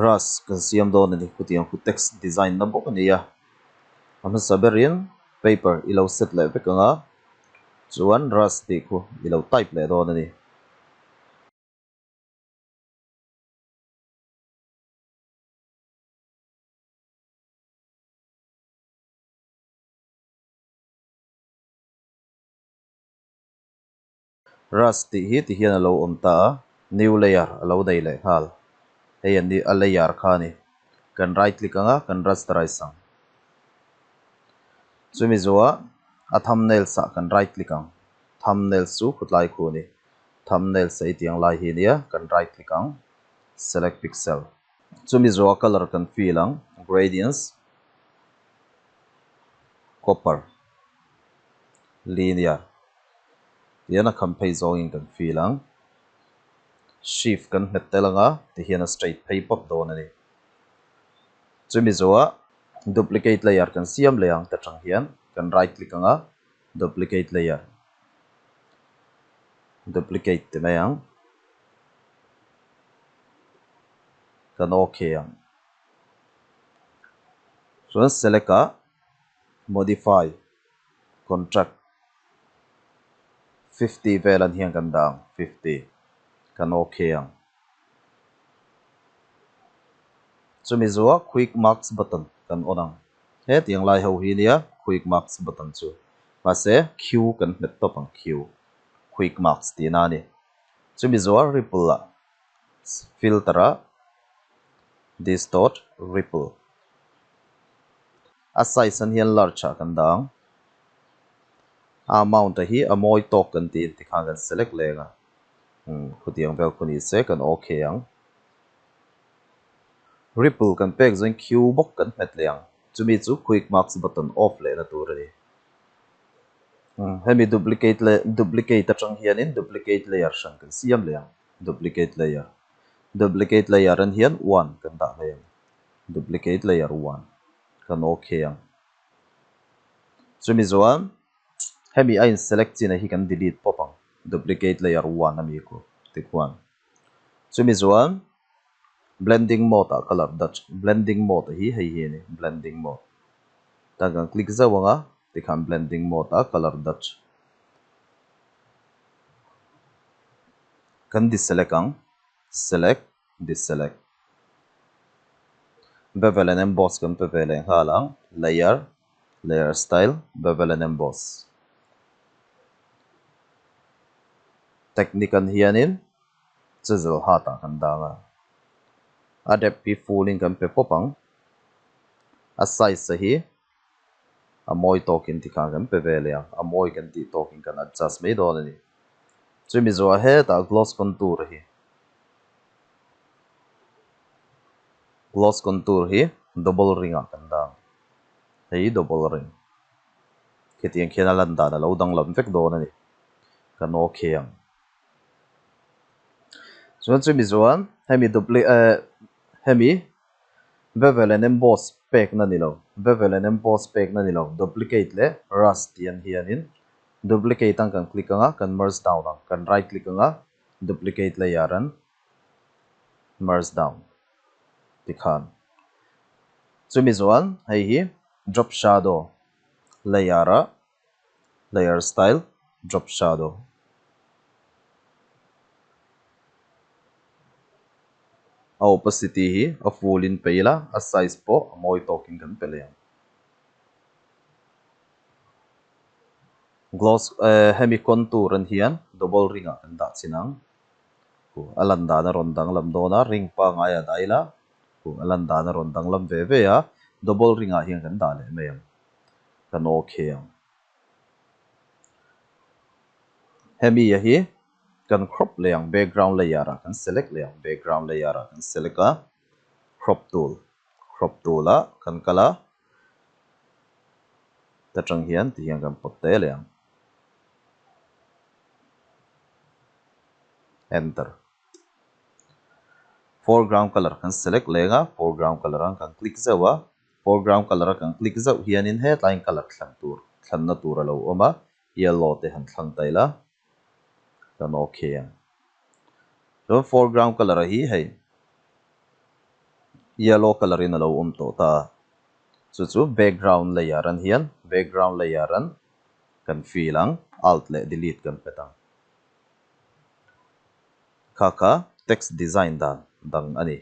Rust kan siam dawn a ni khutiang khu text design na bawk a ni a a hmasa berin paper i lo set leh vek ang a chuan rust tih khu i lo type leh dawn a ni. Rust tih hi ti hian a lo awm ta a, new layer a lo nei leh nghal. Hei an ni a layer kha a ni. Kan right click ang a, kan rasterize ang. Chumi zuah a thumbnails ah kan right click ang. Thumbnails chu khutlai khu a ni. Thumbnails ei tiang lai hi a nia, kan right click ang, select pixel. Chumi zuah colour kan fill ang, gradients, copper, linear. Tihian a kham phei zawngin kan feel ang. Shift kan hmet tel ang a, tihian a straight phei pawp dawn a ni. Chumi zawhah duplicate layer kan siam leh ang ta tang hian kan right click ang a, duplicate layer, duplicate ti mai ang, kan ok ang. Chuan select ah modify. Contract 50 vel an hian kan dah ang 50 kan ok ang. Chumi zuah quick marks button kan on ang. Hetiang lai ho hi nia quick marks button chu. Mahse Q kan hmet tawp ang Q quick marks tihna a ni. Chumi zuah ripple ah filter ah distort ripple. A size an hian large ah kan dah ang. A amount a hi a mawi tawk kan tih inti khan kan select leng a. Umm khutiang vel khu ni se kan ok ang. Ripple kan pek zawng Q bawk kan hmet leh ang. Chumi chu quick marks button off lehna tur a ni. Umm hemi duplicate leh duplicate atang hianin duplicate layer hran kan siam leh ang. Duplicate layer. Duplicate layer an hian one kan dah mai ang. Duplicate layer 1 kan ok ang. Chumi chuan hemi a in select chin ah hi kan delete pawp ang duplicate layer 1 ami ku tikhuan. Chumi chuan blending mode ah color dodge blending mode hi hei hi a ni blending mode. Tan kan click zauh ang a tikhan blending mode ah color dodge kan deselect ang select deselect. Bevel and emboss kan pe ve leh nghal ang, layer, layer style, bevel and emboss. Technique an hianin chisel hat ah kan dang a, a depth hi full in kan pe pawp ang, a size a hi a mawi tawkin tikhan kan pe ve leh ang, a mawi kan tih tawkin kan adjust mai dawn a ni. Chumi zawhah hetah gloss contour hi. Gloss contour hi double ring ah kan dang hei double ring khitiang khian a lan dan a lo danglam vek dawn a ni kan ok ang chuan chumi chuan hemi dupli eh hemi bevel and emboss pek na ni lo bevel and emboss pek na ni lo duplicate leh rust tih an hianin duplicate ang kan click ang a kan merge down ang kan right click ang a duplicate layer an merge down tikhan chumi chuan hei hi drop shadow layer ah layer style drop shadow a opacity hi a full in pe ila a size pawh a mawi tawkin kan pe leh ang. Gloss eh hemi contour an hian double ring ah kan dah chin ang. Khu a lan dan a rawn danglam dawn a, ring pangngai a dah ila khu a lan dan a rawn danglam ve ve a, double ring ah hian kan dah leh mai ang, kan ok ang. Hemi a hi kan crop leh ang background layer ah kan select leh ang background layer ah kan select a, crop tool crop tool ah kan kal a, ta tang hian ti hian kan pawt te leh ang. Enter. Foreground color kan select leng a, foreground color ang kan click zauh a, foreground color a kan click zauh hianin hetlaiin color thlan tur thlanna tur a lo awm a, yellow te han thlang ta ila kan ok ang. Chuan foreground color a hi hei Yellow colour in alo awm tawh ta a, chu chu background layer an hian background layer an kan fill ang, alt leh delete kan pet ang. Kha kha text design dan dang a ni.